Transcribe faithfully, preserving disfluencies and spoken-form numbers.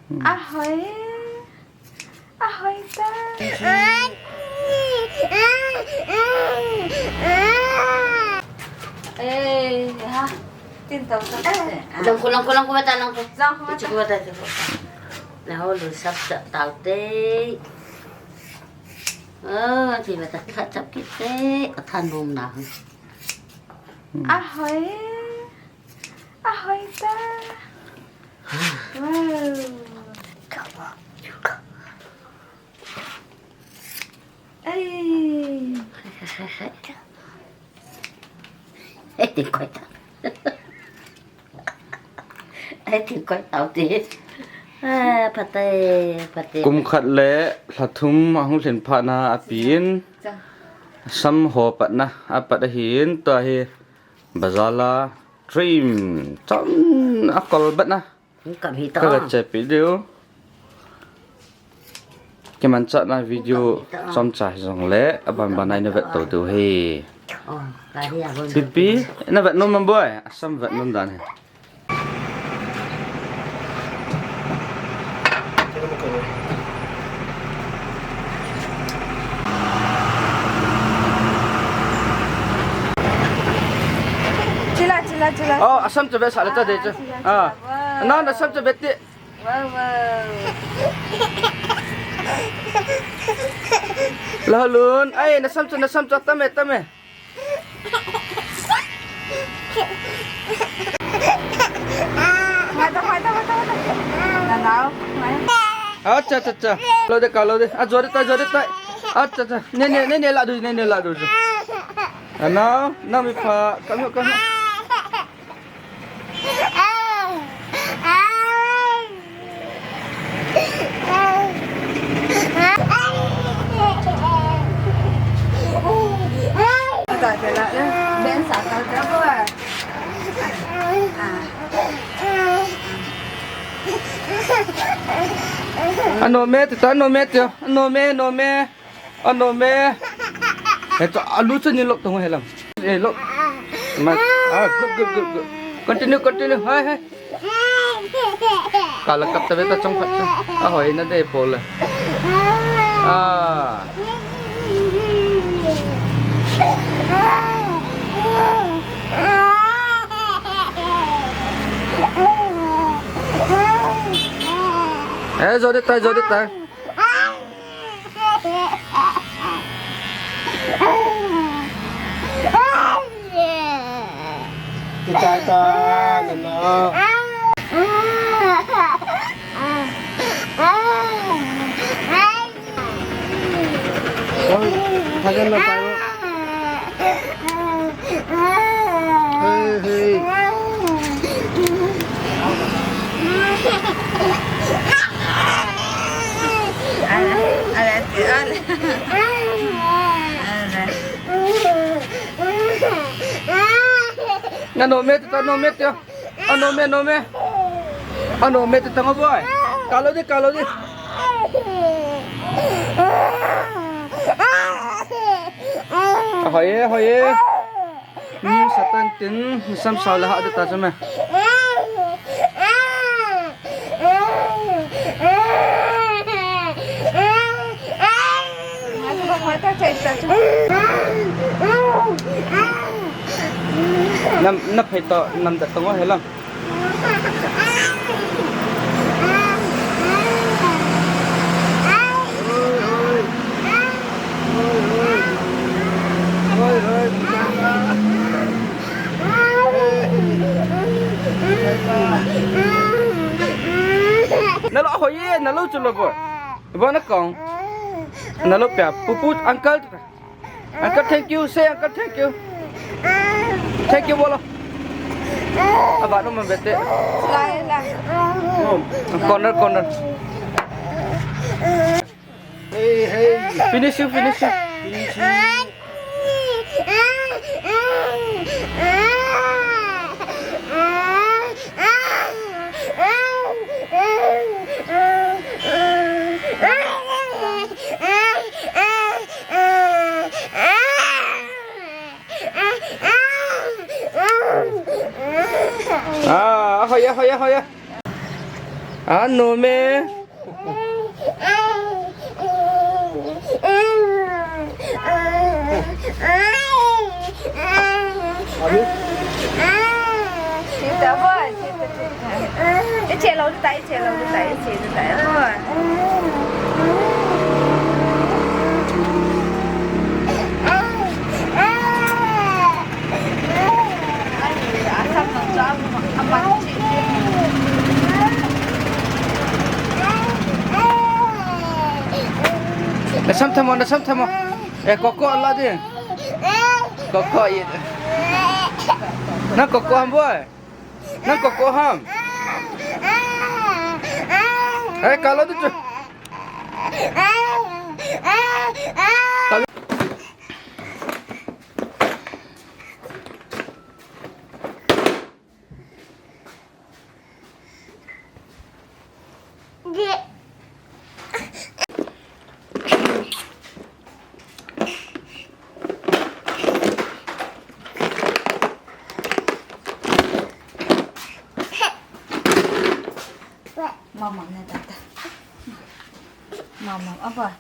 Ahoi. Ahoi ta. Eh, ha. Tin tau sa te. Lang ko, lang ko, lang ko, bata, lang ko. Lang ko, bata. Ichi ko, bata, ichi ko. Na ho, lu sap sa tau te. Oh, ti bata, kha chap kit te. Athan bum na. Ahoi. Ahoi ta. Wow. Ai. Ai, tin koi ta. Ai, tin koi tau ti. Ah, phat tai, phat tai. Kum khat le lha thum ahung lhin phat na api in. Chang. Sam ho pat na, apat ahin, tua hi bazar la trim chom a kol bat na. Hung kam hi ta. Ka ga chepi diu. Kimanchah na video chomcha hi jong le, aban ban a ina vet to diu hi. Oh, ka hi a bon. Pipi, ina vet nom am boi, asam vet nom dan hi. Chila, chila, chila. Oh, asam chu vet sa le ta de chu. Ah, chila, chila. Ah. Wow. Na, na asam chu vet ti. Wow, wow. Lahlun, ai, na sam chu, na sam chu, tame, tame. Mata, mata, mata, mata. Na, na, mai. Acha, acha, acha. Lo de, ka lo de. A, jo de, ta, jo de, ta. Acha, acha. Ne, ne, ne, ne, la du, ne, ne, la du. Ana, na mi pha, kam ho, kam ho. Ano me, tita, ano me, tita, ano me, ano me. Ano me? He, to, alu chu ni lok tong he lam. Eh, lok. Ma, ah, good, good, good, good. Continue, continue. Hai, hai. Kala kap ta ve ta chong phat chu. A hoi na de pol le. Ah. Eh, jo de ta, jo de ta. Kita ka, nana. Oi, hagan na tayo. Hey, hey. Ano me, tita, ano me, tita. Ano me, ano me. Ano me, tita, nga boy. Kalo di, kalo di. Ahoye, ahoye. Ni satan tin, ni sam sao le ha de ta chu me. Nam, na phei to, nam da tong o he lam. Na lo hoi e, na lo chu lo bo. Bo na kong. Na lo pia, pupu, uncle. Uncle, thank you. Say, uncle, thank you. Thank you, bolo. Aba, no man bete. Lai, lai. Oh, corner, corner. Hey, hey. Finish you, finish you. Finish you. Ah, ahoy, ahoy, ahoy. Anu me. Sita boy, sita, sita. Iche lou di tai, iche lou di tai, iche di tai boy. Nasam thamo, nasam thamo. Eh, koko la di. Koko i. Nang koko ham boy. Nang koko ham. Eh, kalo di chu. Mama na tata. Mama, apa?